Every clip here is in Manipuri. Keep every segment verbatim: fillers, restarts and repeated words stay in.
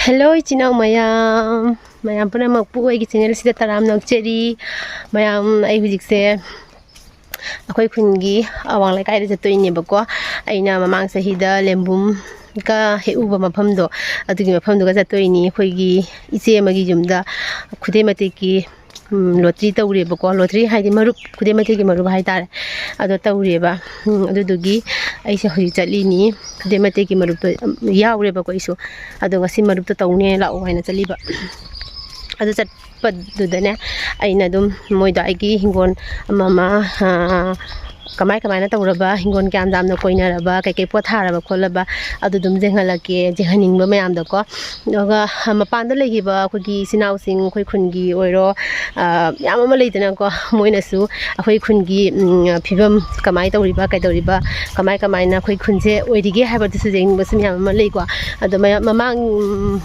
ꯍꯦꯜꯂꯣ ꯏꯆꯤꯟ ꯏꯅꯥꯎ ꯃꯌꯥꯝ, ꯃꯌꯥꯝ ꯄꯨꯝꯅꯃꯛꯄꯨ ꯑꯩꯒꯤ ꯆꯦꯅꯦꯜꯁꯤꯗ ꯇꯔꯥꯝꯅ ꯑꯣꯛꯆꯔꯤ꯫ ꯃꯌꯥꯝ, ꯑꯩ ꯍꯧꯖꯤꯛꯁꯦ ꯑꯩꯈꯣꯏ ꯈꯨꯟꯒꯤ ꯑꯋꯥꯡ ꯂꯩꯀꯥꯏꯗ ꯆꯠꯇꯣꯏꯅꯦꯕꯀꯣ꯫ ꯑꯩꯅ ꯃꯃꯥꯡ ꯆꯍꯤꯗ ꯂꯦꯝꯕꯨꯝꯒ ꯍꯦꯛ ꯎꯕ ꯃꯐꯝꯗꯣ, ꯑꯗꯨꯒꯤ ꯃꯐꯝꯗꯨꯒ ꯆꯠꯇꯣꯏꯅꯤ꯫ ꯑꯩꯈꯣꯏꯒꯤ ꯏꯆꯦ ꯑꯃꯒꯤ ꯌꯨꯝꯗ ꯈꯨꯗꯩ ꯃꯇꯦꯛꯀꯤ ꯂꯣꯇ꯭ꯔꯤ ꯇꯧꯔꯦꯕꯀꯣ꯫ ꯂꯣꯇ꯭ꯔꯤ ꯍꯥꯏꯗꯤ ꯃꯔꯨꯞ, ꯈꯨꯗꯩ ꯃꯇꯦꯛꯀꯤ ꯃꯔꯨꯞ ꯍꯥꯏꯇꯥꯔꯦ꯫ ꯑꯗꯣ ꯇꯧꯔꯦꯕ꯫ ꯎꯝ, ꯑꯗꯨꯗꯨꯒꯤ ꯑꯩꯁꯦ ꯍꯧꯖꯤꯛ ꯆꯠꯂꯤꯅꯤ꯫ ꯈꯨꯗꯩ ꯃꯇꯦꯛꯀꯤ ꯃꯔꯨꯞꯇꯣ ꯌꯥꯎꯔꯦꯕꯀꯣ ꯑꯩꯁꯨ꯫ ꯑꯗꯣ ꯉꯁꯤ ꯃꯔꯨꯞꯇꯣ ꯇꯧꯅꯦ ꯂꯥꯛꯑꯣ ꯍꯥꯏꯅ ꯆꯠꯂꯤꯕ꯫ ꯑꯗꯨ ꯆꯠꯄꯗꯨꯗꯅꯦ, ꯑꯩꯅ ꯑꯗꯨꯝ ꯃꯣꯏꯗꯣ ꯑꯩꯒꯤ ꯍꯤꯡꯒꯣꯜ ꯑꯃ ꯑꯃ, ꯑꯥ, ꯀꯃꯥꯏ ꯀꯃꯥꯏꯅ ꯇꯧꯔꯕ, ꯍꯤꯡꯒꯣꯜ ꯀꯌꯥꯝ ꯌꯥꯝꯅ ꯀꯣꯏꯅꯔꯕ, ꯀꯩꯀꯩ ꯄꯣꯠ ꯊꯥꯔꯕ ꯈꯣꯠꯂꯕ, ꯑꯗꯨ ꯑꯗꯨꯝ ꯌꯦꯡꯍꯜꯂꯛꯀꯦ, ꯌꯦꯡꯍꯟꯅꯤꯡꯕ ꯃꯌꯥꯝꯗꯣꯀꯣ꯫ ꯑꯗꯨꯒ ꯃꯄꯥꯟꯗ ꯂꯩꯈꯤꯕ ꯑꯩꯈꯣꯏꯒꯤ ꯏꯆꯤꯟ ꯏꯅꯥꯎꯁꯤꯡ, ꯑꯩꯈꯣꯏ ꯈꯨꯟꯒꯤ ꯑꯣꯏꯔꯣ, ꯑ, ꯃꯌꯥꯝ ꯑꯃ ꯂꯩꯗꯅꯀꯣ, ꯃꯣꯏꯅꯁꯨ ꯑꯩꯈꯣꯏ ꯈꯨꯟꯒꯤ, ꯎꯝ, ꯐꯤꯕꯝ ꯀꯃꯥꯏꯅ ꯇꯧꯔꯤꯕ, ꯀꯩꯗꯧꯔꯤꯕ, ꯀꯃꯥꯏ ꯀꯃꯥꯏꯅ ꯑꯩꯈꯣꯏ ꯈꯨꯟꯁꯦ ꯑꯣꯏꯔꯤꯒꯦ ꯍꯥꯏꯕꯗꯨꯁꯨ ꯌꯦꯡꯅꯤꯡꯕꯁꯨ ꯃꯌꯥꯝ ꯑꯃ ꯂꯩꯀꯣ꯫ ꯑꯗꯣ ꯃꯌꯥꯝ, ꯃꯃꯥꯡ,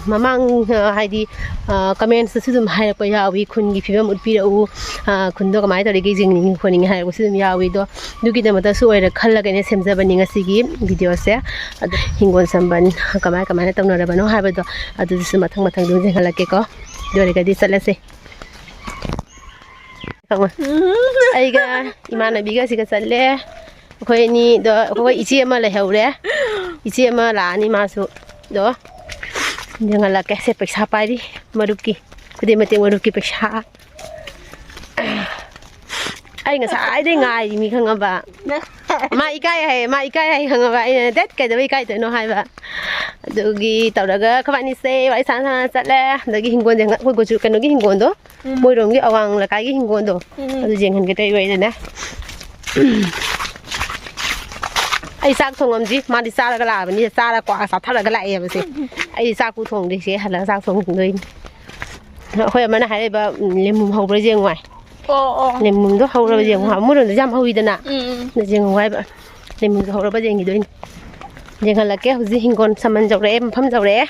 ꯃꯃꯥꯡ, ꯑ, ꯍꯥꯏꯗꯤ, ꯑ, ꯀꯃꯦꯟꯁꯇꯁꯨ ꯑꯗꯨꯝ ꯍꯥꯏꯔꯛꯄ ꯌꯥꯎꯏ, "ꯈꯨꯟꯒꯤ ꯐꯤꯕꯝ ꯎꯠꯄꯤꯔꯛꯎ, ꯑ, ꯈꯨꯟꯗꯣ ꯀꯃꯥꯏꯅ ꯇꯧꯔꯤꯒꯦ ꯌꯦꯡꯅꯤꯡꯉꯤ" ꯈꯣꯠꯅꯤꯡꯉꯤ ꯍꯥꯏꯔꯛꯄꯁꯨ ꯑꯗꯨꯝ ꯌꯥꯎꯏ꯫ ꯑꯗꯣ ꯑꯗꯨꯒꯤꯗꯃꯛꯇꯁꯨ ꯑꯣꯏꯔ ꯈꯜꯂꯒ ꯑꯩꯅ ꯁꯦꯝꯖꯕꯅꯤ ꯉꯁꯤꯒꯤ ꯚꯤꯗꯤꯑꯣꯁꯦ꯫ ꯑꯗꯣ ꯍꯤꯡꯒꯣꯜ ꯁꯝꯕꯟ ꯀꯃꯥꯏ ꯀꯃꯥꯏꯅ ꯇꯧꯅꯔꯕꯅꯣ ꯍꯥꯏꯕꯗꯣ ꯑꯗꯨꯗꯨꯁꯨ ꯃꯊꯪ ꯃꯊꯪ ꯑꯗꯨꯝ ꯌꯦꯡꯍꯜꯂꯛꯀꯦꯀꯣ꯫ ꯑꯗꯨ ꯑꯣꯏꯔꯒꯗꯤ ꯆꯠꯂꯁꯦ꯫ ꯑꯩꯒ ꯏꯃꯥꯟꯅꯕꯤꯒ ꯁꯤꯒ ꯆꯠꯂꯦ꯫ ꯑꯩꯈꯣꯏ ꯑꯅꯤꯗꯣ, ꯑꯩꯈꯣꯏ ꯏꯆꯦ ꯑꯃ ꯂꯩꯍꯧꯔꯦ꯫ ꯏꯆꯦ ꯑꯃ ꯂꯥꯛꯑꯅꯤ ꯃꯥꯁꯨ꯫ ꯑꯗꯣ ꯌꯦꯡꯍꯜꯂꯛꯀꯦ꯫ ꯁꯦ ꯄꯩꯁꯥ ꯄꯥꯏꯔꯤ ꯃꯔꯨꯞꯀꯤ, ꯈꯨꯗꯩ ꯃꯇꯦꯛ ꯃꯔꯨꯞꯀꯤ ꯄꯩꯁꯥ꯫ ꯑꯩ ꯉꯁꯥꯏꯗꯩ ꯉꯥꯏꯔꯤꯃꯤ ꯈꯪꯉꯕ꯫ ꯃꯥ ꯏꯀꯥꯏ ꯍꯥꯏꯌꯦ, ꯃꯥ ꯏꯀꯥꯏ ꯍꯥꯏꯌꯦ ꯈꯪꯉꯕ꯫ ꯑꯩꯅ, "ꯗꯦꯠ ꯀꯩꯗꯧꯕꯩ ꯏꯀꯥꯏꯗꯣꯏꯅꯣ?" ꯍꯥꯏꯕ꯫ ꯑꯗꯨꯒꯤ ꯇꯧꯔꯒ ꯑꯩꯈꯣꯏ ꯏꯕꯥꯅꯤꯁꯦ ꯋꯥꯔꯤ ꯁꯥꯟꯅ ꯁꯥꯟꯅ ꯆꯠꯂꯦ꯫ ꯑꯗꯒꯤ ꯍꯤꯡꯒꯣꯜꯁꯦ ꯉ-, ꯑꯩꯈꯣꯏ ꯒꯣꯆꯨ-, ꯀꯩꯅꯣꯒꯤ ꯍꯤꯡꯒꯣꯜꯗꯣ, ꯎꯝ꯫ ꯃꯣꯏꯔꯣꯝꯒꯤ ꯑꯋꯥꯡ ꯂꯩꯀꯥꯏꯒꯤ ꯍꯤꯡꯒꯣꯜꯗꯣ, ꯎꯝ꯫ ꯑꯗꯨ ꯌꯦꯡꯍꯟꯒꯦ ꯇꯧꯔꯤꯕ ꯑꯩꯅꯅꯦ꯫ ꯑꯩ ꯆꯥꯛ ꯊꯣꯡꯉꯝꯗ꯭ꯔꯤ, ꯃꯥꯗꯤ ꯆꯥꯔꯒ ꯂꯥꯛꯑꯕꯅꯤ, ꯆꯥꯔ ꯀ꯭ꯋꯥ ꯆꯥꯊꯔꯒ ꯂꯥꯛꯑꯦꯕꯁꯦ꯫ ꯑꯩꯗꯤ ꯆꯥꯛꯄꯨ ꯊꯣꯡꯗ꯭ꯔꯤ, ꯁꯦ ꯍꯜꯂꯒ ꯆꯥꯛ ꯊꯣꯡꯗꯣꯏꯅꯤ꯫ ꯑꯩꯈꯣꯏ ꯑꯃꯅ ꯍꯥꯏꯔꯛꯏꯕ, ꯎꯝ, ꯂꯦꯃꯨ ꯍꯧꯕ꯭ꯔꯥ ꯌꯦꯡꯉꯨ ꯍꯥꯏ꯫ ꯑꯣ, ꯑꯣ꯫ ꯂꯦꯃꯨꯗꯣ ꯍꯧꯔꯕ ꯎꯝ, ꯌꯦꯡꯉꯨ ꯍꯥꯏ꯫ ꯎꯝ꯫ ꯃꯣꯏꯔꯣꯝꯗ ꯌꯥꯝ ꯍꯧꯋꯤꯗꯅ꯫ ꯎꯝ, ꯎꯝ꯫ ꯑꯗ ꯌꯦꯡꯉꯨ ꯍꯥꯏꯕ꯫ ꯂꯦꯃꯨꯗꯣ ꯍꯧꯔꯕ ꯌꯦꯡꯈꯤꯗꯣꯏꯅꯤ꯫ ꯌꯦꯡꯍꯜꯂꯛꯀꯦ꯫ ꯍꯧꯖꯤꯛ ꯍꯤꯡꯒꯣꯜ ꯁꯝꯕꯟ ꯌꯧꯔꯛꯑꯦ, ꯃꯐꯝ ꯌꯧꯔꯛꯑꯦ꯫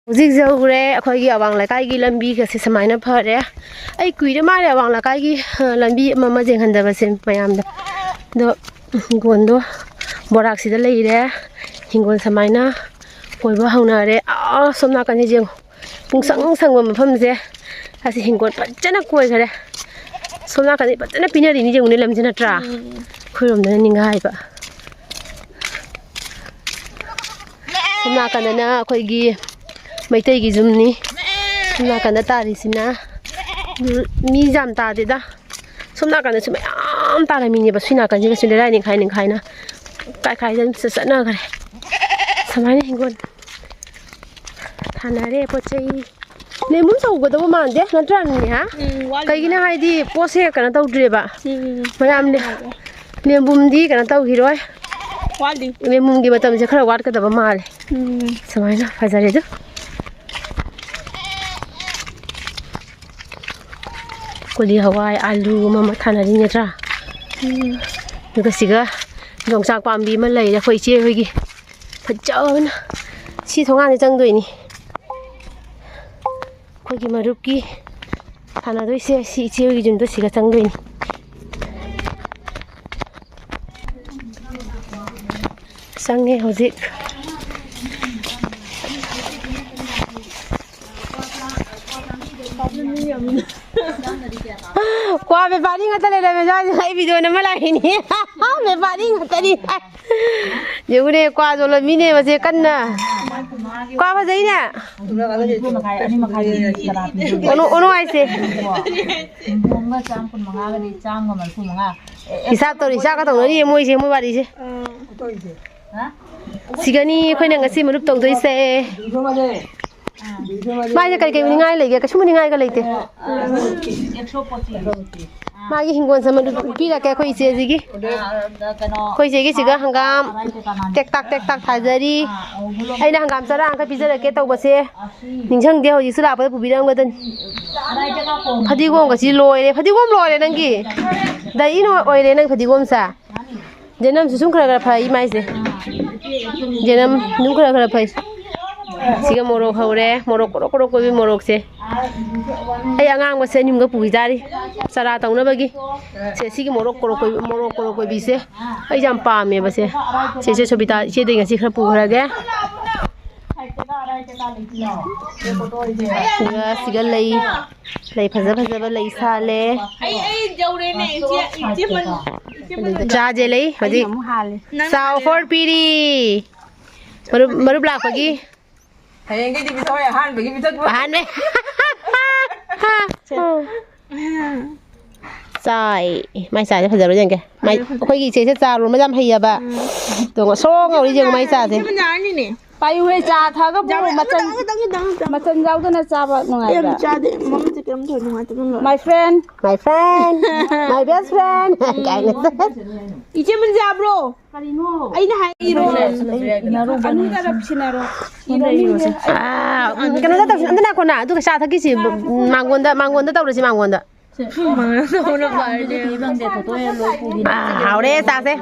ꯍꯧꯖꯤꯛ ꯌꯧꯔꯦ ꯑꯩꯈꯣꯏꯒꯤ ꯑꯋꯥꯡ ꯂꯩꯀꯥꯏꯒꯤ ꯂꯝꯕꯤꯒꯁꯦ ꯁꯨꯃꯥꯏꯅ ꯐꯔꯦ꯫ ꯑꯩ ꯀꯨꯏꯔꯦ ꯃꯥꯜꯂꯦ ꯑꯋꯥꯡ ꯂꯩꯀꯥꯏꯒꯤ, ꯑ, ꯂꯝꯕꯤ ꯑꯃ ꯑꯃ ꯌꯦꯡꯍꯟꯗꯕꯁꯦ ꯃꯌꯥꯝꯗ꯫ ꯑꯗꯣ ꯍꯤꯡꯒꯣꯜꯗꯣ ꯕꯣꯔꯥꯛꯁꯤꯗ ꯂꯩꯔꯦ꯫ ꯍꯤꯡꯒꯣꯜ ꯁꯨꯃꯥꯏꯅ ꯀꯣꯏꯕ ꯍꯧꯅꯔꯦ꯫ ꯑꯥ, ꯁꯣꯝ ꯅꯥꯀꯟꯁꯦ ꯌꯦꯡꯉꯨ, ꯄꯨꯡꯁꯪ ꯁꯪꯕ ꯃꯐꯝꯁꯦ꯫ ꯑꯁꯤ ꯍꯤꯡꯒꯣꯜ ꯐꯖꯅ ꯀꯣꯏꯈꯔꯦ꯫ ꯁꯣꯝ ꯅꯥꯀꯟꯗꯤ ꯐꯖꯅ ꯄꯤꯅꯔꯤꯅꯤ ꯌꯦꯡꯉꯨꯅꯦ, ꯂꯝꯁꯦ ꯅꯠꯇ꯭ꯔꯥ? ꯎꯝ꯫ ꯑꯩꯈꯣꯏꯔꯣꯝꯗꯅ ꯅꯤꯡꯒꯥꯏꯕ꯫ ꯁꯣꯝ ꯅꯥꯀꯟꯗꯅ ꯑꯩꯈꯣꯏꯒꯤ ꯃꯩꯇꯩꯒꯤ ꯌꯨꯝꯅꯤ꯫ ꯁꯣꯝ ꯅꯥꯀꯟꯗ ꯇꯥꯔꯤꯁꯤꯅ ꯃꯤ ꯌꯥꯝ ꯇꯥꯗꯦꯗ꯫ ꯁꯣꯝ ꯅꯥꯀꯟꯗꯁꯨ ꯃꯌꯥꯝ ꯇꯥꯔꯝꯃꯤꯅꯦꯕ꯫ ꯁꯤ ꯅꯥꯀꯟꯁꯤꯒꯁꯨ ꯂꯩꯔꯥꯏ ꯅꯤꯡꯈꯥꯏ ꯅꯤꯡꯈꯥꯏꯅ ꯀꯥꯏ ꯀꯥꯏꯗ ꯑꯗꯨꯝ ꯆꯠꯅꯈ꯭ꯔꯦ꯫ ꯁꯨꯃꯥꯏꯅ ꯍꯤꯡꯒꯣꯜ ꯊꯥꯅꯔꯦ ꯄꯣꯠ ꯆꯩ꯫ ꯂꯦꯝꯕꯨꯝ ꯆꯧꯒꯗꯧꯕ ꯃꯥꯟꯗꯦ, ꯅꯠꯇ꯭ꯔꯥ, ꯅꯦꯍꯥ? ꯎꯝ, ꯋꯥꯠꯂꯤ꯫ ꯀꯩꯒꯤꯅꯣ ꯍꯥꯏꯗꯤ ꯄꯣꯠꯁꯦ ꯀꯩꯅꯣ ꯇꯧꯗ꯭ꯔꯦꯕ꯫ ꯎꯝ, ꯎꯝ, ꯎꯝ꯫ ꯃꯌꯥꯝ ꯂꯦ-, ꯂꯦꯝꯕꯨꯝꯗꯤ ꯀꯩꯅꯣ ꯇꯧꯈꯤꯔꯣꯏ꯫ ꯋꯥꯠꯂꯤ꯫ ꯂꯦꯝꯕꯨꯝꯒꯤ ꯃꯇꯝꯁꯦ ꯈꯔ ꯋꯥꯠꯀꯗꯕ ꯃꯥꯜꯂꯦ꯫ ꯎꯝ꯫ ꯁꯨꯃꯥꯏꯅ ꯐꯖꯔꯦ ꯑꯗꯨ꯫ ꯀꯣꯂꯤ ꯍꯋꯥꯏ, ꯑꯥꯂꯨ ꯑꯃ ꯑꯃ ꯊꯥꯅꯔꯤ ꯅꯠꯇ꯭ꯔꯥ? ꯎꯝ꯫ ꯑꯗꯨꯒ ꯁꯤꯒ ꯌꯣꯡꯆꯥꯛ ꯄꯥꯝꯕꯤ ꯑꯃ ꯂꯩꯔꯦ ꯑꯩꯈꯣꯏ ꯏꯆꯦ ꯍꯣꯏꯒꯤ꯫ ꯐꯖꯕꯅ꯫ ꯁꯤ ꯊꯣꯡꯒꯥꯟꯗ ꯆꯪꯗꯣꯏꯅꯤ꯫ ꯑꯩꯈꯣꯏꯒꯤ ꯃꯔꯨꯞꯀꯤ ꯊꯥꯅꯗꯣꯏꯁꯦ ꯁꯤ ꯏꯆꯦ ꯍꯣꯏꯒꯤ ꯌꯨꯝꯗꯣ ꯁꯤꯒ ꯆꯪꯗꯣꯏꯅꯤ꯫ ꯆꯪꯉꯦ ꯍꯧꯖꯤꯛ꯫ ꯀ꯭ꯋꯥ ꯕꯦꯄꯥꯔꯤ ꯉꯥꯛꯇ ꯂꯩꯔꯝꯃꯦ ꯁ꯭ꯋꯥꯏꯁꯤꯗ꯫ ꯑꯩ ꯚꯤꯗꯤꯑꯣ ꯅꯝꯕ ꯂꯥꯛꯏꯅꯤ꯫ ꯕꯦꯄꯥꯔꯤ ꯉꯥꯛꯇꯅꯤ꯫ ꯌꯦꯡꯉꯨꯅꯦ, ꯀ꯭ꯋꯥ ꯌꯣꯜꯂꯝꯃꯤꯅꯦ ꯃꯁꯦ ꯀꯟꯅ꯫ ꯀ꯭ꯋꯥ ꯐꯖꯩꯅꯦ꯫ ꯑꯣꯅꯣ, ꯑꯣꯅꯣ ꯍꯥꯏꯁꯦ꯫ ꯍꯨꯝꯐꯨ ꯑꯃꯒ ꯆꯥꯝ ꯀꯨꯟ ꯃꯉꯥꯒꯗꯤ ꯆꯥꯝꯃꯒ ꯃꯔꯤꯐꯨ ꯃꯉꯥ꯫ ꯍꯤꯁꯥꯞ ꯇꯧꯔꯤ, ꯍꯤꯁꯥꯞꯀ ꯇꯧꯅꯔꯤꯌꯦ ꯃꯣꯏꯁꯦ, ꯃꯣꯏ ꯋꯥꯔꯤꯁꯦ꯫ ꯁꯤꯒꯅꯤ ꯑꯩꯈꯣꯏꯅ ꯉꯁꯤ ꯃꯔꯨꯞ ꯇꯧꯗꯣꯏꯁꯦ꯫ ꯃꯥꯏꯁꯦ ꯀꯔꯤ ꯀꯔꯤ ꯎꯅꯤꯡꯉꯥꯏ ꯂꯩꯒꯦ? ꯀꯩꯁꯨꯝ ꯎꯅꯤꯡꯉꯥꯏꯒ ꯂꯩꯇꯦ꯫ ꯃꯥꯒꯤ ꯍꯤꯡꯒꯣꯜ ꯁꯝꯕꯜꯗꯨ ꯄꯤꯔꯛꯀꯦ ꯑꯩꯈꯣꯏ ꯏꯆꯦꯁꯤꯒꯤ꯫ ꯑꯩꯈꯣꯏ ꯏꯆꯦꯒꯤꯁꯤꯒ ꯍꯪꯒꯥꯝ ꯇꯦꯛꯇꯥꯛ ꯇꯦꯛꯇꯥꯛ ꯊꯥꯖꯔꯤ꯫ ꯑꯩꯅ ꯍꯪꯒꯥꯝ ꯆꯔꯥ ꯑꯃꯈꯛ ꯄꯤꯖꯔꯛꯀꯦ ꯇꯧꯕꯁꯦ ꯅꯤꯡꯁꯤꯡꯗꯦ, ꯍꯧꯖꯤꯛꯁꯨ ꯂꯥꯛꯄꯗ ꯄꯨꯕꯤꯔꯝꯒꯗꯅꯤ꯫ ꯐꯗꯤꯒꯣꯝꯒꯁꯤ ꯂꯣꯏꯔꯦ꯫ ꯐꯗꯤꯒꯣꯝ ꯂꯣꯏꯔꯦ ꯅꯪꯒꯤ? ꯗꯥꯏ ꯏꯅꯣ ꯑꯣꯏꯔꯦ ꯅꯪ ꯐꯗꯤꯒꯣꯝꯁꯦ꯫ ꯖꯦꯅꯝꯁꯨ ꯁꯨꯝ ꯈꯔ ꯈꯔ ꯐꯩ ꯃꯥꯏꯁꯦ꯫ ꯖꯦꯅꯝ ꯑꯗꯨꯝ ꯈꯔ ꯈꯔ ꯐꯩ꯫ ꯁꯤꯒ ꯃꯣꯔꯣꯛ ꯍꯧꯔꯦ꯫ ꯃꯣꯔꯣꯛ ꯀꯣꯔꯣ ꯀꯣꯔꯣ ꯀꯣꯏꯕꯤ ꯃꯣꯔꯣꯛꯁꯦ꯫ ꯑꯩ ꯑꯉꯥꯡꯕꯁꯦ ꯑꯅꯤ ꯑꯍꯨꯝꯒ ꯄꯨꯈꯤꯖꯥꯔꯤ꯫ ꯆꯔꯥ ꯇꯧꯅꯕꯒꯤ꯫ ꯁꯦ, ꯁꯤꯒꯤ ꯃꯣꯔꯣꯛ ꯀꯣꯔꯣ ꯀꯣꯏꯕꯤ, ꯃꯣꯔꯣꯛ ꯀꯣꯔꯣ ꯀꯣꯏꯕꯤꯁꯦ꯫ ꯑꯩꯁꯦ ꯌꯥꯝ ꯄꯥꯝꯃꯦꯕ ꯁꯦ꯫ ꯁꯦ, ꯁꯦ, ꯁꯣꯕꯤꯇꯥ, ꯏꯆꯦꯗꯩ ꯉꯁꯤ ꯈꯔ ꯄꯨꯈ꯭ꯔꯒꯦ꯫ ꯑꯗꯨꯒ ꯁꯤꯒ ꯂꯩ, ꯂꯩ ꯐꯖ ꯐꯖꯕ ꯂꯩ ꯁꯥꯠꯂꯦ꯫ ꯑꯩ ꯑꯩ ꯌꯧꯔꯦꯅꯦ ꯏꯆꯦ꯫ ꯏꯆꯦ ꯃꯟ- ꯏꯆꯦ ꯃꯟ- ꯆꯥꯁꯦ ꯂꯩ ꯍꯧꯖꯤꯛ꯫ ꯅꯪ ꯆꯥ ꯑꯣꯐꯔ ꯄꯤꯔꯤ꯫ ꯃꯔꯨꯞ ꯃꯔꯨꯞ ꯂꯥꯛꯄꯒꯤ꯫ ꯍꯌꯦꯡꯗꯩꯗꯤ ꯄꯤꯊꯣꯛꯑꯣꯏ, ꯑꯍꯥꯟꯕꯒꯤ ꯄꯤꯊꯣꯛꯄ꯫ ꯑꯍꯥꯟꯕ꯫ ꯆꯥꯏ꯫ ꯃꯥꯏ ꯆꯥꯁꯦ ꯐꯖꯕ꯭ꯔꯥ ꯌꯦꯡꯒꯦ꯫ ꯃꯥꯏ ꯑꯩꯈꯣꯏꯒꯤ ꯏꯆꯦꯁꯦ ꯆꯥ ꯂꯣꯟꯕ ꯌꯥꯝ ꯍꯩꯌꯦꯕ꯫ ꯇꯣꯡꯉ ꯁꯣ ꯉꯧꯔꯤ ꯌꯦꯡꯉꯨ ꯃꯥꯏ ꯆꯥꯁꯦ꯫ ꯏꯆꯦ ꯃꯟ ꯌꯥꯔꯅꯤꯅꯦ꯫ ꯄꯥꯏꯌꯨꯍꯦ, ꯆꯥ ꯊꯛꯑꯒꯕꯨ ꯃꯆꯜ, ꯃꯆꯜ ꯌꯥꯎꯗꯅ ꯆꯥꯕ ꯅꯨꯡꯉꯥꯏꯕ꯭ꯔꯥ? ꯌꯥꯝ ꯆꯥꯗꯦ, ꯃꯃꯤꯠꯁꯦ ꯀꯩꯝ ꯇꯧꯔꯦ, ꯅꯨꯡꯉꯥꯏꯇꯕꯅ ꯂꯣꯏꯔꯦ꯫ My friend, my friend, my best friend ꯀꯥꯏꯅ꯫ ꯏꯆꯦ ꯃꯟ ꯌꯥꯕ꯭ꯔꯣ? ꯀꯔꯤꯅꯣ? ꯑꯩꯅ ꯍꯥꯏ ꯏꯔꯣ꯫ ꯑꯅꯨꯗ ꯔꯞꯁꯤꯟꯅꯔꯣ꯫ ꯏꯔꯣ, ꯏꯔꯣ꯫ ꯑꯥ, ꯎꯝ, ꯀꯩꯅꯣꯗ ꯇꯧꯁꯤ, ꯑꯝꯇ ꯉꯥꯏꯈꯣ ꯅ, ꯑꯗꯨꯒ ꯆꯥ ꯊꯛꯈꯤꯁꯤ, ꯎꯝ, ꯃꯥꯡꯒꯣꯟꯗ, ꯃꯥꯡꯒꯣꯟꯗ ꯇꯧꯔꯁꯤ, ꯃꯥꯡꯒꯣꯟꯗ꯫ ꯃꯥꯡꯒꯣꯟꯗ ꯇꯧꯕꯅ ꯐꯔꯅꯤ꯫ ꯑꯥ, ꯍꯥꯎꯔꯦ, ꯆꯥꯁꯦ꯫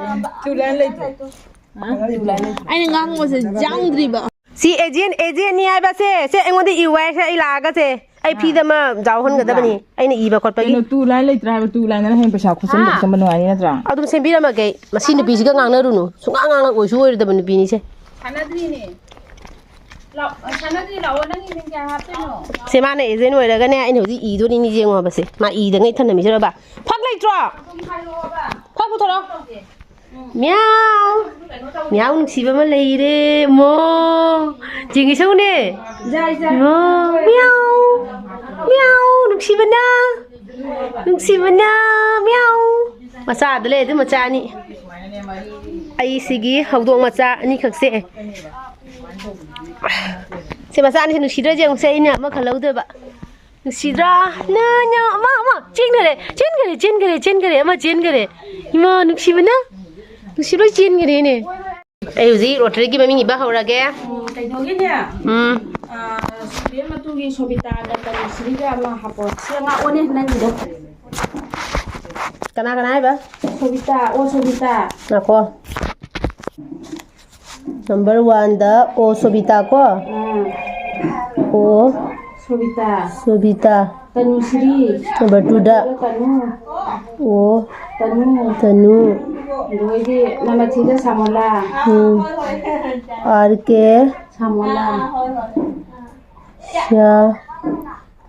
ꯑꯩꯅ ꯉꯥꯡꯕꯁꯦ ꯌꯥꯡꯗ꯭ꯔꯤꯕ꯫ ꯁꯤ ꯑꯦꯖꯦꯟ, ꯑꯦꯖꯦꯟꯅꯤ ꯍꯥꯏꯕꯁꯦ, ꯁꯦ ꯑꯩꯉꯣꯟꯗ ꯏꯌꯨ ꯍꯥꯏꯁꯦ, ꯑꯩ ꯂꯥꯛꯑꯒ ꯁꯦ, ꯑꯩ ꯐ꯭ꯔꯤꯗ ꯑꯃ ꯌꯥꯎꯍꯟꯒꯗꯕꯅꯤ, ꯑꯩꯅ ꯏꯕ ꯈꯣꯠꯄꯒꯤ꯫ ꯀꯩꯅꯣ, two line ꯂꯩꯇ꯭ꯔꯥ ꯍꯥꯏꯕ? Two line ꯅ ꯍꯦꯟꯅ ꯄꯩꯁꯥ ꯈꯣꯠꯆꯟꯕ ꯍꯥ? ꯈꯣꯠꯆꯟꯕ ꯅꯨꯡꯉꯥꯏꯅꯤ ꯅꯠꯇ꯭ꯔꯥ? ꯑꯗꯨꯝ ꯁꯦꯝꯕꯤꯔꯝꯃꯒꯦ ꯑꯩ꯫ ꯃꯁꯤ ꯅꯨꯄꯤꯁꯤꯒ ꯉꯥꯡꯅꯔꯨꯅꯨ꯫ ꯁꯨꯡꯉꯥꯡ ꯉꯥꯡꯉꯛꯑꯣꯏ, ꯁꯨꯡꯑꯣꯏꯔꯣꯏꯗꯕ ꯅꯨꯄꯤꯅꯤꯁꯦ꯫ ꯁꯥꯟꯅꯗ꯭ꯔꯤꯅꯦ꯫ ꯂꯥꯛ-, ꯁꯥꯟꯅꯗ꯭ꯔꯤ, ꯂꯥꯛꯑꯣ꯫ ꯅꯪꯒꯤ ꯃꯤꯡ ꯀꯌꯥ ꯍꯥꯞꯇꯣꯏꯅꯣ? ꯁꯦ, ꯃꯥꯅ ꯑꯦꯖꯦꯟ ꯑꯣꯏꯔꯒꯅꯦ, ꯑꯩꯅ ꯍꯧꯖꯤꯛ ꯏꯗꯣꯔꯤꯅꯤ, ꯌꯦꯡꯉꯣꯕꯁꯦ꯫ ꯃꯥ ꯏꯗꯉꯩ ꯊꯅꯝꯃꯤꯁꯤꯔꯕ? ꯐꯛ ꯂꯩꯇ꯭ꯔꯣ? ꯑꯗꯨꯝ ꯍꯥꯏꯔꯛꯑꯣꯕ꯫ ꯐꯛ ꯄꯨꯊꯣꯔꯛꯑꯣ꯫ ꯇꯧꯒꯦ꯫ ꯃꯤꯌꯥꯎ꯫ ꯃꯤꯌꯥꯎ ꯅꯨꯡꯁꯤꯕ ꯑꯃ ꯂꯩꯔꯦ꯫ ꯃꯣ꯫ ꯌꯦꯡꯉꯤꯁꯦ ꯎꯅꯦ꯫ ꯖꯥꯏ, ꯖꯥꯏ꯫ ꯃꯣ꯫ ꯃꯤꯌꯥꯎ꯫ ꯃꯤꯌꯥꯎ ꯅꯨꯡꯁꯤꯕꯅ꯫ ꯅꯨꯡꯁꯤꯕꯅ꯫ ꯃꯤꯌꯥꯎ꯫ ꯃꯆꯥꯗ ꯂꯩ ꯑꯗꯨ ꯃꯆꯥ ꯑꯅꯤ꯫ ꯑꯩ ꯁꯤꯒꯤ ꯍꯧꯗꯣꯡ ꯃꯆꯥ ꯑꯅꯤꯈꯛꯁꯦ꯫ ꯁꯤ ꯃꯆꯥ ꯑꯅꯤꯁꯤ ꯅꯨꯡꯁꯤꯗ꯭ꯔꯁꯦ ꯌꯦꯡꯉꯨꯁꯦ, ꯑꯩꯅ ꯑꯃꯈꯛ ꯂꯧꯗꯣꯏꯕ꯫ ꯅꯨꯡꯁꯤꯗ꯭ꯔꯥ? ꯅ, ꯅ, ꯑꯃ, ꯑꯃ, ꯆꯦꯟꯈꯔꯦ, ꯆꯦꯟꯈꯔꯦ, ꯆꯦꯟꯈꯔꯦ, ꯆꯦꯟꯈꯔꯦ, ꯑꯃ ꯆꯦꯟꯈꯔꯦ꯫ ꯏꯃꯥ, ꯅꯨꯡꯁꯤꯕꯅ, ꯅꯨꯡꯁꯤꯕ ꯂꯣꯏ ꯆꯦꯟꯈꯔꯦꯅꯦ꯫ ꯑꯩ ꯍꯧꯖꯤꯛ ꯂꯣꯇꯔꯤꯒꯤ ꯃꯃꯤꯡ ꯏꯕ ꯍꯧꯔꯒꯦ꯫ ꯎꯝ, ꯀꯩꯅꯣꯒꯤꯅꯦ? ꯎꯝ꯫ ꯑꯥ, ꯁꯨꯔꯦꯟ ꯃꯇꯨꯒꯤ ꯁꯣꯕꯤꯇꯥꯒ ꯇꯅꯨꯁ꯭ꯔꯤꯒ ꯑꯃ ꯍꯥꯞꯄꯣ꯫ ꯁꯤ ꯑꯉꯥꯛꯄꯅꯦ ꯅꯪꯒꯤꯗꯣ꯫ ꯀꯅꯥ ꯀꯅꯥ ꯍꯥꯏꯕ? ꯁꯣꯕꯤꯇꯥ, ꯑꯣ, ꯁꯣꯕꯤꯇꯥ꯫ ꯉꯥꯏꯈꯣ꯫ Number one ꯗ ꯑꯣ ꯁꯣꯕꯤꯇꯥ ꯀꯣ? ꯑꯥ꯫ ꯑꯣ ꯁꯣꯕꯤꯇꯥ꯫ ꯁꯣꯕꯤꯇꯥ꯫ ꯇꯅꯨꯁ꯭ꯔꯤ꯫ Number two ꯗ? ꯇꯅꯨ꯫ ꯑꯣ꯫ ꯇꯅꯨ꯫ ꯇꯅꯨ꯫ ꯑꯗꯨꯗꯩꯗꯤ number three ꯗ ꯁꯥꯃꯣꯂꯥ꯫ ꯎꯝ꯫ ꯑꯥꯔ ꯀꯦ꯫ ꯁꯥꯃꯣꯂꯥ꯫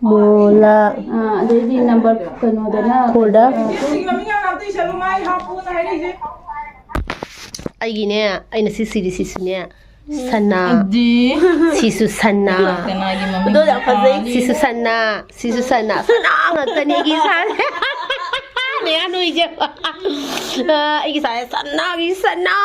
ꯁ꯭ꯌꯥꯃꯣꯂꯥ꯫ ꯑꯥ, ꯑꯗꯩꯗꯤ ꯅꯝꯕꯔ ꯀꯩꯅꯣꯗꯅ ꯐꯣꯔꯗ꯫ ꯃꯃꯤꯡ ꯌꯥꯝ ꯂꯥꯞꯇ ꯏꯁꯜꯂꯨ, ꯃꯥꯏ ꯍꯥꯞꯄꯨꯅ ꯍꯥꯏꯔꯛꯏꯁꯦ꯫ ꯑꯩꯒꯤꯅꯦ, ꯑꯩꯅ ꯁꯤ ꯁꯤꯔꯤ ꯁꯤꯁꯨꯅꯦ, ꯁꯅꯥ꯫ ꯑꯗꯤ꯫ ꯁꯤꯁꯨ ꯁꯅꯥ꯫ ꯀꯅꯥꯒꯤ ꯃꯃꯤꯡ? ꯑꯗꯣ ꯌꯥꯝ ꯐꯖꯩ꯫ ꯁꯤꯁꯨ ꯁꯅꯥ, ꯁꯤꯁꯨ ꯁꯅꯥ꯫ ꯁꯅꯥ ꯉꯥꯛꯇꯅꯦ ꯑꯩꯒꯤ ꯏꯁꯥꯁꯦ꯫ ꯅꯌꯥ ꯅꯣꯏꯁꯦ꯫ ꯑ, ꯑꯩꯒꯤ ꯏꯁꯥꯁꯦ ꯁꯅꯥꯒꯤ ꯁꯅꯥ꯫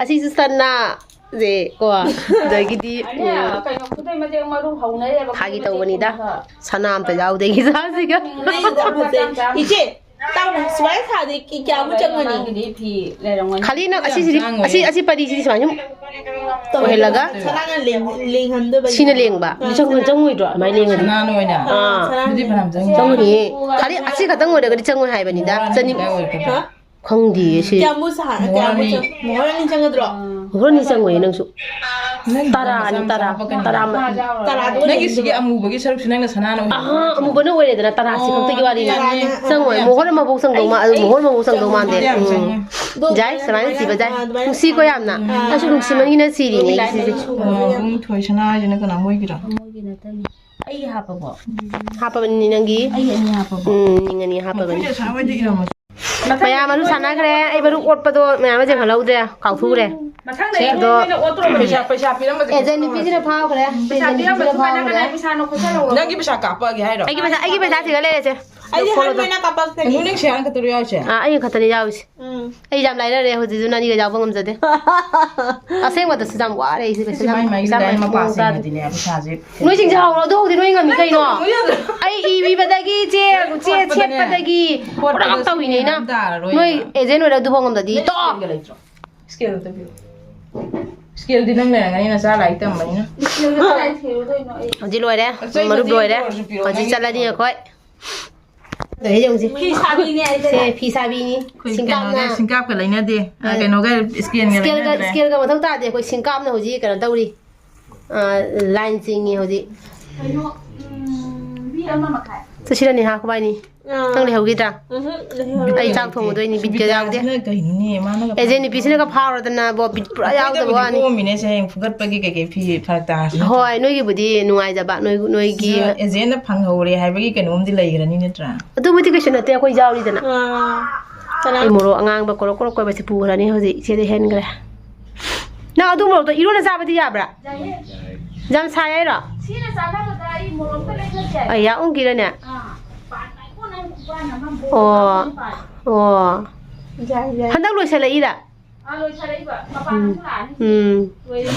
ꯑꯁꯤꯁꯨ ꯁꯅꯥ꯫ ꯁꯦ ꯀꯣ, ꯑꯗꯒꯤꯗꯤ, ꯑꯩꯅ ꯎꯝ, ꯀꯩꯅꯣ, ꯈꯨꯗꯩ ꯃꯇꯦꯛ ꯃꯔꯨ ꯍꯧꯅꯩꯌꯦꯕ, ꯐꯥꯒꯤ ꯈꯨꯗꯩ ꯇꯧꯕꯅꯤꯗ꯫ ꯃꯇꯦꯛ ꯃꯔꯨ꯫ ꯁꯅꯥ ꯑꯝꯇ ꯌꯥꯎꯗꯦ ꯑꯩꯒꯤ ꯏꯁꯥꯁꯤꯒ꯫ ꯅꯪꯒꯤꯗꯤ ꯌꯥꯝ ꯐꯖꯩ꯫ ꯏꯆꯦ, ꯇꯥꯎꯅꯦ, ꯁꯨꯃꯥꯏꯅ ꯁꯥꯗꯤ ꯀꯤ-, ꯀꯌꯥꯃꯨꯛ ꯆꯪꯒꯅꯤ? ꯅꯪꯒꯤꯗꯤ ꯐꯤ ꯂꯩꯔꯝꯒꯅꯤ꯫ ꯈꯥꯂꯤ ꯅꯪ ꯑꯁꯤꯁꯤꯗꯤ, ꯌꯥꯝ ꯆꯪꯉꯣꯏ꯫ ꯑꯁꯤ, ꯑꯁꯤ ꯄꯔꯤꯁꯤꯗꯤ ꯁꯨꯃꯥꯏꯅ ꯁꯨꯝ ꯇꯧꯔꯒ ꯑꯣꯏꯍꯜꯂꯒ꯫ ꯁꯅꯥꯅ ꯂꯦꯡ-, ꯂꯦꯡꯍꯟꯗꯣꯏꯕ꯫ ꯁꯤꯅ ꯂꯦꯡꯕ꯫ ꯑꯥ, ꯃꯤꯆꯪ ꯁꯅꯥ꯫ ꯆꯪꯉꯣꯏꯗ꯭ꯔꯣ ꯑꯗꯨꯃꯥꯏꯅ ꯂꯦꯡꯉꯗꯤ? ꯁꯅꯥꯅ ꯑꯣꯏꯅ꯫ ꯑꯥ꯫ ꯑꯗꯨꯗꯤ ꯐꯅꯌꯥꯝ ꯆꯪꯉꯤ꯫ ꯆꯪꯒꯅꯤꯌꯦ꯫ ꯈꯥꯂꯤ ꯑꯁꯤ ꯈꯛꯇꯪ ꯑꯣꯏꯔꯒꯗꯤ ꯆꯪꯉꯣꯏ ꯍꯥꯏꯕꯅꯤꯗ꯫ ꯃꯣꯍꯣꯔ ꯑꯅꯤ ꯆꯅꯤꯝ-, ꯈꯛꯇ ꯑꯣꯏꯔꯒꯗꯤ꯫ ꯍꯥ? ꯈꯪꯗꯤꯌꯦ ꯁꯤ꯫ ꯀꯌꯥꯃꯨꯛ ꯁꯥ-, ꯃꯣꯍꯣꯔ ꯀꯌꯥꯃꯨꯛ ꯑꯅꯤ꯫ ꯆꯪ-, ꯃꯣꯍꯣꯔ ꯑꯅꯤ ꯆꯪꯒꯗ꯭ꯔꯣ? ꯃꯣꯍꯣꯔ ꯑꯅꯤ ꯆꯪꯉꯣꯏꯌꯦ ꯅꯪꯁꯨ꯫ ꯅꯪ ꯇꯔꯥ, ꯃꯆꯥ ꯅꯪ ꯃꯆꯥ ꯇꯔꯥ, ꯍꯥꯞꯄꯛꯀꯅꯤ꯫ ꯇꯔꯥ꯫ ꯇꯔꯥꯗꯣ ꯅꯪꯒꯤ ꯁꯤꯒꯤ ꯑꯣꯏꯍꯟꯗꯣꯏꯕ꯫ ꯑꯃꯨꯕꯒꯤ ꯁꯔꯨꯛꯁꯤ ꯅꯪꯅ ꯁꯅꯥꯅ ꯑꯣꯏꯍꯟꯗꯣꯏ ꯑꯍꯥ, ꯅꯠꯇ꯭ꯔꯣ? ꯑꯃꯨꯕꯅ ꯑꯣꯏꯔꯦꯗꯅ, ꯇꯔꯥꯁꯤ ꯈꯛꯇꯒꯤ ꯋꯥꯔꯤꯅꯤ꯫ ꯇꯔꯥꯅ꯫ ꯆꯪꯉꯣꯏ, ꯑꯩ ꯃꯣꯍꯣꯔ ꯑꯃꯐꯥꯎ ꯆꯪꯗꯧ ꯃꯥ-, ꯑꯗꯨ ꯃꯣꯍꯣꯔ ꯑꯃꯐꯥꯎ ꯆꯪꯗꯧ ꯃꯥꯟꯗꯦ꯫ ꯌꯥꯝ ꯎꯝ꯫ ꯆꯪꯉꯦ꯫ ꯑꯗꯣ ꯌꯥꯏ, ꯑꯗꯨꯃꯥꯏꯅ ꯁꯨꯃꯥꯏꯅ ꯁꯤꯕ ꯌꯥꯏ꯫ ꯑꯥ, ꯑꯗꯨꯃꯥꯏꯅ ꯅꯨꯡꯁꯤꯀꯣ ꯌꯥꯝꯅ꯫ ꯎꯝ꯫ ꯑꯩꯁꯨ ꯅꯨꯡꯁꯤꯃꯟꯒꯤꯅ ꯁꯤꯔꯤꯅꯦ ꯑꯩ ꯁꯤꯁꯦ꯫ ꯑꯥ, ꯄꯨꯡ ꯊꯣꯏ ꯁꯅꯥ ꯍꯥꯏꯁꯤꯅ ꯀꯅꯥ ꯃꯣꯏꯒꯤꯔꯣ? ꯃꯣꯏꯒꯤ ꯅꯠꯇꯦ꯫ ꯑꯩꯒꯤ ꯍꯥꯞꯄꯕꯣ? ꯍꯥꯞꯄꯕꯅꯤ ꯅꯪꯒꯤ꯫ ꯑꯩꯒꯤ ꯑꯅꯤ ꯍꯥꯞꯄꯕꯣ? ꯎꯝ, ꯅꯤꯡ ꯑꯅꯤ ꯍꯥꯞꯄꯕꯅꯤ꯫ ꯃꯈꯣꯏꯁꯦ ꯁꯥ ꯍꯣꯏꯗ ꯏꯔꯝꯃꯁꯨ꯫ ꯃꯌꯥꯝ ꯑꯗꯨ ꯁꯥꯟꯅꯈ꯭ꯔꯦ꯫ ꯑꯩ ꯃꯔꯨꯞ ꯑꯣꯠꯄꯗꯣ ꯃꯌꯥꯝ ꯑꯃ ꯌꯦꯡꯍꯜꯍꯧꯗ꯭ꯔꯦ, ꯀꯥꯎꯊꯣꯛꯈ꯭ꯔꯦ꯫ ꯃꯊꯪꯗ ꯑꯗꯣ ꯑꯩꯈꯣꯏꯅ ꯑꯣꯠꯇꯣꯔꯕꯅꯦ꯫ ꯄꯩꯁꯥ, ꯄꯩꯁꯥ ꯄꯤꯔꯝꯕꯁꯦ ꯑꯦꯖꯦꯟ ꯅꯨꯄꯤꯁꯤꯅ ꯐꯥꯈ꯭ꯔꯦ꯫ ꯄꯩꯁꯥ ꯑꯦꯖꯦꯟ ꯅꯨꯄꯤꯁꯤꯅ ꯄꯤꯔꯝꯕꯁꯨ ꯀꯅꯥ ꯐꯥꯈ꯭ꯔꯦ꯫ ꯀꯅꯥ ꯄꯩꯁꯥꯅꯣ ꯈꯣꯠꯆꯜꯍꯧꯔꯣ꯫ ꯅꯪꯒꯤ ꯄꯩꯁꯥ ꯀꯥꯞꯄꯛꯑꯒꯦ ꯍꯥꯏꯔꯣ? ꯑꯩꯒꯤ ꯄꯩꯁꯥ, ꯑꯩꯒꯤ ꯄꯩꯁꯥ ꯁꯤꯗ ꯂꯩꯔꯦꯁꯦ꯫ ꯑꯩꯗꯤ ꯐꯣꯂꯣ ꯍꯥꯟ ꯇꯧ-, ꯃꯣꯏꯅ ꯀꯥꯞꯄꯛꯀꯅꯤ꯫ ꯑꯩꯉꯣꯟꯗ ꯅꯪ ꯁꯤ ꯍꯥꯟꯅ ꯈꯛꯇ ꯌꯥꯎꯔꯤꯁꯦ? ꯑꯥ, ꯑꯩꯒꯤ ꯈꯛꯇꯅꯤ ꯌꯥꯎꯔꯤꯁꯦ꯫ ꯎꯝ꯫ ꯑꯩ ꯌꯥꯝ ꯂꯥꯏꯔꯔꯦ ꯍꯧꯖꯤꯛꯁꯨ, ꯅꯪꯒ ꯌꯥꯎꯕ ꯉꯝꯖꯗꯦ꯫ ꯑꯁꯦꯡꯕꯗꯁꯨ ꯌꯥꯝ ꯋꯥꯔꯦ ꯑꯩꯁꯦ, ꯄꯩꯁꯥ ꯁꯤ ꯌꯥꯝ, ꯃꯥꯏ ꯃꯥꯏꯒꯤ ꯄꯩꯁꯥ ꯂꯥꯏꯟ ꯌꯥꯝ ꯃꯄꯥ ꯃꯑꯣꯡ ꯇꯥꯗꯦ꯫ ꯁꯦꯡꯅꯗꯤꯅꯦ, ꯄꯩꯁꯥꯁꯦ ꯅꯣꯏꯁꯤꯡꯁꯦ ꯍꯧꯔꯣ, ꯑꯗꯨ ꯍꯧꯗꯤ ꯅꯣꯏ ꯉꯝꯃꯤ ꯀꯩꯅꯣ? ꯑꯩ ꯏꯕꯤꯕꯗꯒꯤ, ꯆꯦ, ꯆꯦ ꯈꯣꯠꯄꯗꯅꯦ꯫ ꯁꯦꯠꯄꯗꯒꯤ ꯄꯨꯔꯥ ꯈꯣꯠꯄꯗ ꯇꯧꯔꯤꯅꯦ ꯁꯤꯖꯤꯟꯅꯕ ꯑꯩꯅ꯫ ꯇꯥꯔꯔꯣꯏꯕ꯫ ꯅꯣꯏ ꯑꯦꯖꯦꯟ ꯑꯣꯏꯔ ꯑꯗꯨꯐꯥꯎ ꯉꯝꯗꯗꯤ ꯅꯣꯏ ꯇꯣꯛꯑꯣ꯫ ꯏꯁꯀꯦꯜꯒ ꯂꯩꯇ꯭ꯔꯣ? ꯏꯁꯀꯦꯜ ꯑꯝꯇ ꯄꯤꯔꯛꯑꯣ꯫ ꯏꯁꯀꯦꯜꯗꯤ ꯅꯪ ꯂꯩꯔꯝꯒꯅꯤ, ꯅꯆꯥ ꯂꯥꯏꯔꯤꯛ ꯇꯝꯕꯅꯤꯅ꯫ ꯏꯁꯀꯦꯜꯗꯣ ꯀꯗꯥꯏ ꯊꯤꯔꯨꯗꯣꯏꯅꯣ ꯑꯩ? ꯍꯧꯖꯤꯛ ꯂꯣꯏꯔꯦ꯫ ꯑꯆꯣꯏꯕꯗꯤ ꯃꯔꯨꯞ ꯂꯣꯏꯔꯦ꯫ ꯑꯣꯏꯔꯁꯨ ꯄꯤꯔꯛꯑꯣ, ꯍꯧꯖꯤꯛ ꯅꯪꯒꯤ ꯆꯠꯂꯅꯤ ꯑꯩꯈꯣꯏ꯫ ꯂꯩ ꯌꯦꯡꯁꯤ꯫ ꯐꯤ ꯁꯥꯕꯤꯅꯦ ꯑꯩꯁꯦ꯫ ꯁꯦ, ꯐꯤ ꯁꯥꯕꯤꯅꯤ꯫ ꯑꯩꯈꯣꯏ ꯁꯤꯡꯀꯥꯞꯅ꯫ ꯀꯩꯅꯣꯅꯦ, ꯁꯤꯡꯀꯥꯞꯀ ꯂꯩꯅꯗꯦ꯫ ꯑ, ꯑ, ꯀꯩꯅꯣꯒ, ꯏꯁꯀꯦꯟꯒ ꯏꯁꯀꯦꯜꯒ, ꯂꯩꯅꯗ꯭ꯔꯦ꯫ ꯏꯁꯀꯦꯜꯒ ꯃꯊꯧ ꯇꯥꯗꯦ꯫ ꯑꯩꯈꯣꯏ ꯁꯤꯡꯀꯥꯞꯅ ꯍꯧꯖꯤꯛ ꯀꯩꯅꯣ ꯇꯧꯔꯤ꯫ ꯑ, ꯂꯥꯏꯟ ꯆꯤꯡꯉꯤ ꯍꯧꯖꯤꯛ꯫ ꯀꯩꯅꯣ, ꯎꯝ, ꯃꯤ ꯑꯃ ꯃꯈꯥꯏ꯫ ꯆꯠꯁꯤꯔꯅꯤ ꯍꯥ ꯈꯨꯕꯥꯏꯅꯤ? ꯑꯥ꯫ ꯅꯪ ꯂꯩꯍꯧꯈꯤꯗ꯭ꯔꯥ? ꯎꯝꯍꯨꯝ, ꯂꯩꯍꯧꯔꯦ꯫ ꯑꯩ ꯆꯥꯛ ꯊꯣꯡꯉꯗꯣꯏꯅꯤ, ꯕꯤꯠꯀ ꯌꯥꯎꯗꯦ꯫ ꯁꯨꯕꯤꯗꯥꯁꯤꯅ ꯀꯩꯅꯣꯅꯦ, ꯃꯥꯅꯒ ꯑꯦꯖꯦ ꯅꯨꯄꯤꯁꯤꯅꯒ ꯐꯥꯎꯔꯗꯅ ꯕꯣ, ꯕꯤꯠ ꯄꯨꯔꯥ ꯌꯥꯎꯗꯕ ꯐꯨꯒꯠꯄꯕꯨꯗꯤ ꯋꯥꯅꯤ꯫ ꯀꯣꯝꯃꯤꯅꯦ, ꯁꯦ ꯍꯌꯦꯡ ꯐꯨꯒꯠꯄꯒꯤ ꯀꯩꯀꯩ ꯐꯤ ꯐꯔꯛ ꯇꯥꯔꯁꯨ ꯅꯠꯇ꯭ꯔꯥ? ꯍꯣꯏ, ꯅꯣꯏꯒꯤꯕꯨꯗꯤ ꯅꯨꯡꯉꯥꯏꯖꯕ, ꯅꯣꯏ, ꯅꯣꯏꯒꯤ ꯑꯗꯣ ꯑꯦꯖꯦꯅ ꯐꯪꯍꯧꯔꯦ ꯍꯥꯏꯕꯒꯤ ꯀꯩꯅꯣꯝꯗꯤ ꯂꯩꯈ꯭ꯔꯅꯤ ꯅꯠꯇ꯭ꯔꯥ? ꯑꯗꯨꯕꯨꯗꯤ ꯀꯩꯁꯨ ꯅꯠꯇꯦ, ꯑꯩꯈꯣꯏ ꯌꯥꯎꯔꯤꯗꯅ꯫ ꯑꯥ, ꯀꯅꯥ? ꯑꯩ ꯃꯣꯔꯣꯛ ꯑꯉꯥꯡꯕ ꯀꯣꯔꯣꯛ ꯀꯣꯔꯣꯛ ꯀꯣꯏꯕꯁꯦ ꯄꯨꯈ꯭ꯔꯅꯤ ꯍꯧꯖꯤꯛ, ꯏꯆꯦꯗ ꯍꯦꯟꯈ꯭ꯔꯦ꯫ ꯅꯪ ꯑꯗꯨ ꯃꯣꯔꯣꯛꯇꯣ ꯏꯔꯣꯟꯅ ꯆꯥꯕꯗꯤ ꯌꯥꯕ꯭ꯔꯥ? ꯌꯥꯏꯌꯦ꯫ ꯌꯥꯝ ꯁꯥꯏ ꯍꯥꯏꯔꯣ? ꯁꯤꯅ ꯆꯥꯅꯕꯗ ꯑꯩ ꯃꯣꯔꯣꯛꯇ ꯂꯩꯕ ꯌꯥꯏ꯫ ꯑꯩ ꯌꯥ ꯎꯝꯈꯤꯔꯅꯦ? ꯑꯥ, ꯄꯥꯟ ꯉꯥꯏꯈꯣ, ꯅꯪ ꯈꯨꯄꯥꯟ ꯑꯃ ꯃꯣꯔꯣꯛ ꯑꯣ꯫ ꯑꯃ ꯄꯥꯟ꯫ ꯑꯣ꯫ ꯌꯥꯏ, ꯌꯥꯏ꯫ ꯍꯟꯗꯛ ꯂꯣꯏꯁꯜꯂꯛꯏꯔ? ꯑꯥ, ꯂꯣꯏꯁꯜꯂꯛꯏꯕ꯫ ꯃꯄꯥꯟ ꯎꯝ꯫ ꯑꯃ ꯂꯥꯛꯑꯅꯤ꯫ ꯎꯝ꯫ ꯂꯣꯏꯔꯦ꯫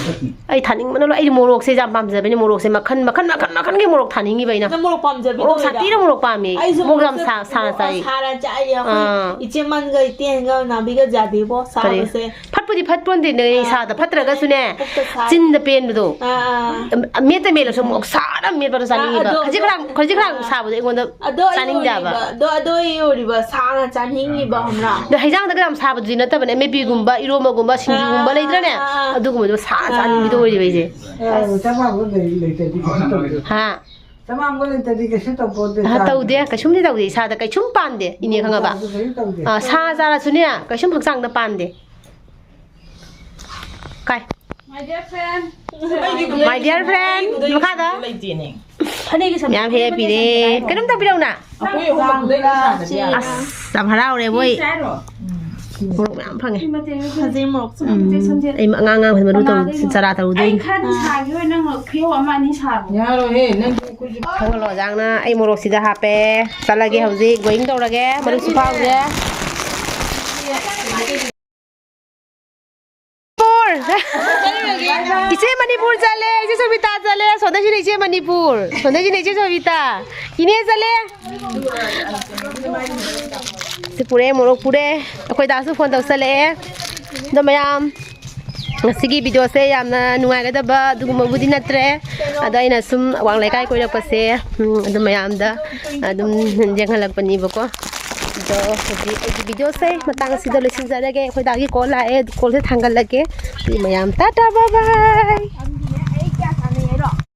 ꯑꯩ ꯊꯥꯅꯤꯡꯕꯅ ꯂꯣꯏ-, ꯑꯩꯗꯤ ꯃꯣꯔꯣꯛꯁꯦ ꯌꯥꯝ ꯄꯥꯝꯖꯕꯅꯦ, ꯃꯣꯔꯣꯛꯁꯦ ꯃꯈꯟ, ꯃꯈꯟ, ꯃꯈꯟ, ꯃꯈꯟꯒꯤ ꯃꯣꯔꯣꯛ ꯊꯥꯅꯤꯡꯉꯤꯕ ꯑꯩꯅ꯫ ꯅꯪ ꯃꯣꯔꯣꯛ ꯄꯥꯝꯖꯕꯤꯗꯣ ꯃꯣꯔꯣꯛ ꯑꯣꯏꯔꯦ? ꯁꯥꯊꯤꯅ ꯃꯣꯔꯣꯛ ꯄꯥꯝꯃꯦ꯫ ꯑꯩꯁꯨ ꯃꯣꯔꯣꯛ ꯌꯥꯝ ꯃꯣꯔꯣꯛꯁꯦ ꯁꯥ-, ꯁꯥꯅ ꯃꯣꯔꯣꯛ ꯆꯥꯏ꯫ ꯁꯥꯅ ꯆꯥꯏꯌꯦ ꯑꯩꯈꯣꯏ꯫ ꯑꯥ꯫ ꯏꯆꯦꯃꯟꯒ ꯏꯇꯦꯟꯒ ꯅꯥꯕꯤꯒ ꯌꯥꯗꯦꯕꯣ ꯀꯔꯤ? ꯁꯥꯕꯁꯦ꯫ ꯐꯠꯄꯨꯗꯤ ꯐꯠꯄꯣꯟꯇꯦ, ꯅꯣꯏ ꯑꯥ꯫ ꯏꯁꯥꯗ ꯐꯠꯇ꯭ꯔꯒꯁꯨꯅꯦ, ꯄꯨꯛꯇ ꯁꯥꯏ꯫ ꯆꯤꯟꯗ ꯄꯦꯟꯕꯗꯣ꯫ ꯑꯥ, ꯑꯥ꯫ ꯑꯝ-, ꯃꯦꯠꯇ ꯃꯦꯠꯂꯁꯨ ꯃꯣꯔꯣꯛ ꯁꯥꯅ ꯃꯦꯠꯄꯗꯣ ꯑꯥ, ꯆꯥꯅꯤꯡꯉꯤꯕ꯫ ꯑꯗꯣ, ꯈꯖꯤꯛ ꯈꯔ, ꯈꯖꯤꯛ ꯈꯔ ꯑꯥ꯫ ꯁꯥꯕꯗꯣ ꯑꯩꯉꯣꯟꯗ ꯑꯗꯣ ꯑꯩ ꯆꯥꯅꯤꯡꯗꯦꯕ꯫ ꯑꯣꯏꯔꯤꯕ, ꯑꯗꯣ, ꯑꯗꯣ ꯑꯩ ꯑꯣꯏꯔꯤꯕ ꯁꯥꯅ ꯆꯥꯅꯤꯡꯉꯤꯕ, ꯈꯪꯕ꯭ꯔꯥ? ꯑꯗꯣ ꯍꯩꯖꯥꯡꯗꯒ ꯌꯥꯝ ꯁꯥꯕꯗꯨꯗꯤ ꯅꯠꯇꯕꯅꯦ, ꯑꯃꯦꯠꯄꯤꯒꯨꯝꯕ, ꯏꯔꯣꯝꯕꯒꯨꯝꯕ, ꯁꯤꯡꯖꯨꯒꯨꯝꯕ ꯑꯥ, ꯂꯩꯇ꯭ꯔꯅꯦ? ꯑꯥ, ꯑꯥ꯫ ꯑꯗꯨꯒꯨꯝꯕꯗꯣ ꯁꯥꯅ ꯑꯥ꯫ ꯆꯥꯅꯤꯡꯕꯤꯗꯣ ꯑꯣꯏꯔꯤꯕ ꯑꯩꯁꯦ꯫ ꯑꯥ, ꯆꯃꯥꯡꯒ ꯂꯩ-, ꯂꯩꯇ꯭ꯔꯗꯤ ꯀꯩꯁꯨ ꯇꯧꯗꯦ꯫ ꯍꯥ? ꯆꯃꯥꯡꯒ ꯂꯩꯇ꯭ꯔꯗꯤ ꯀꯩꯁꯨ ꯇꯧꯄꯣꯠꯇꯦ, ꯑꯥ, ꯆꯥꯕꯗ꯫ ꯇꯧꯗꯦ꯫ ꯀꯩꯁꯨꯝꯗꯤ ꯇꯧꯗꯦ꯫ ꯏꯁꯥꯗ ꯀꯩꯁꯨꯝ ꯄꯥꯟꯗꯦ꯫ ꯏꯅꯦ ꯈꯪꯉꯕ? ꯆꯥꯕꯗ ꯀꯩꯁꯨ ꯇꯧꯗꯦ꯫ ꯑꯥ, ꯁꯥ ꯆꯥꯔꯁꯨꯅꯦ, ꯀꯩꯁꯨꯝ ꯍꯛꯆꯥꯡꯗ ꯄꯥꯟꯗꯦ꯫ ꯀꯥꯏ꯫ My dear friend꯫ ꯑꯩꯗꯤ ꯈꯨꯗꯩ My dear friend꯫ ꯈꯨꯗꯩ ꯃꯈꯥꯗ꯫ ꯂꯩꯇꯦꯅꯦ꯫ ꯐꯅꯦꯛꯀꯤ ꯁꯝ-, ꯌꯥꯝ ꯍꯦꯛ ꯄꯤꯔꯦ꯫ ꯀꯩꯅꯣꯝ ꯇꯧꯕꯤꯔꯛꯎꯅ꯫ ꯑꯩꯈꯣꯏ ꯑꯍꯨꯝ ꯈꯨꯗꯩ ꯂꯩꯁꯥꯗꯗꯤ ꯌꯥꯔꯣꯏ꯫ ꯑꯁ, ꯌꯥꯝ ꯍꯔꯥꯎꯔꯦ ꯃꯣꯏ꯫ ꯆꯥꯔꯣ? ꯃꯣꯔꯣꯛ ꯃꯌꯥꯝ ꯐꯪꯉꯦ꯫ ꯈꯖꯤꯡ ꯃꯣꯔꯣꯛꯁꯨ ꯎꯝ꯫ ꯃꯇꯦꯛ ꯁꯝꯖꯦꯠ꯫ ꯑꯩ ꯑꯉꯥꯡ ꯑꯉꯥꯡ ꯍꯣꯏ ꯃꯔꯨ ꯇꯧ-, ꯀꯅꯥꯗꯩꯅꯣ? ꯆꯔꯥ ꯇꯧꯔꯨꯗꯣꯏꯅꯤ꯫ ꯑꯩ ꯈꯔꯗꯤ ꯁꯥꯒꯦ ꯍꯣꯏ, ꯅꯪ ꯈꯨꯌꯧ ꯑꯃ ꯑꯅꯤ ꯁꯥꯔꯣ꯫ ꯌꯥꯔꯣꯏꯍꯦ, ꯅꯪ ꯑꯩꯈꯣꯏꯁꯨ ꯈꯪꯉꯂꯣ ꯑꯣꯖꯥꯅ ꯑꯩ ꯃꯣꯔꯣꯛꯁꯤꯗ ꯍꯥꯞꯄꯦ꯫ ꯆꯠꯂꯒꯦ ꯍꯧꯖꯤꯛ, going ꯇꯧꯔꯒꯦ꯫ ꯃꯔꯨꯞꯁꯨ ꯐꯥꯎꯗ꯭ꯔꯦ꯫ ꯃꯅꯤꯄꯨꯔ! ꯏꯆꯦ ꯃꯅꯤꯄꯨꯔ ꯆꯠꯂꯦ, ꯏꯆꯦ ꯁꯣꯕꯤꯇꯥ ꯆꯠꯂꯦ, ꯁꯣꯝꯗꯩꯁꯤꯅ ꯏꯆꯦ ꯃꯅꯤꯄꯨꯔ, ꯁꯣꯝꯗꯩꯁꯤꯅ ꯏꯆꯦ ꯁꯣꯕꯤꯇꯥ, ꯏꯅꯦ ꯆꯠꯂꯦ꯫ ꯁꯤ ꯄꯨꯔꯦ, ꯃꯣꯔꯣꯛ ꯄꯨꯔꯦ꯫ ꯑꯩꯈꯣꯏ ꯗꯥꯁꯨ phone ꯇꯧꯁꯜꯂꯛꯑꯦ꯫ ꯑꯗꯣ ꯃꯌꯥꯝ, ꯉꯁꯤꯒꯤ videoꯁꯦ ꯌꯥꯝꯅ ꯅꯨꯡꯉꯥꯏꯒꯗꯕ ꯑꯗꯨꯒꯨꯝꯕꯕꯨꯗꯤ ꯅꯠꯇ꯭ꯔꯦ꯫ ꯑꯗꯣ ꯑꯩꯅ ꯁꯨꯝ ꯑꯋꯥꯡ ꯂꯩꯀꯥꯏ ꯀꯣꯏꯔꯛꯄꯁꯦ, ꯎꯝ, ꯑꯗꯨꯝ ꯃꯌꯥꯝꯗ ꯑꯗꯨꯝ ꯌꯦꯡꯍꯜꯂꯛꯄꯅꯦꯕꯀꯣ꯫ ꯑꯗꯣ ꯍꯧꯖꯤꯛ ꯑꯩꯒꯤ videoꯁꯦ ꯃꯇꯥꯡ ꯑꯁꯤꯗ ꯂꯣꯏꯁꯤꯟꯖꯔꯒꯦ꯫ ꯑꯩꯈꯣꯏ ꯗꯥꯒꯤ call ꯂꯥꯛꯑꯦ, callꯁꯦ ꯊꯥꯡꯒꯠꯂꯒꯦ꯫ ꯑꯗꯨ ꯃꯌꯥꯝ ꯇꯥꯇꯥ, bye bye꯫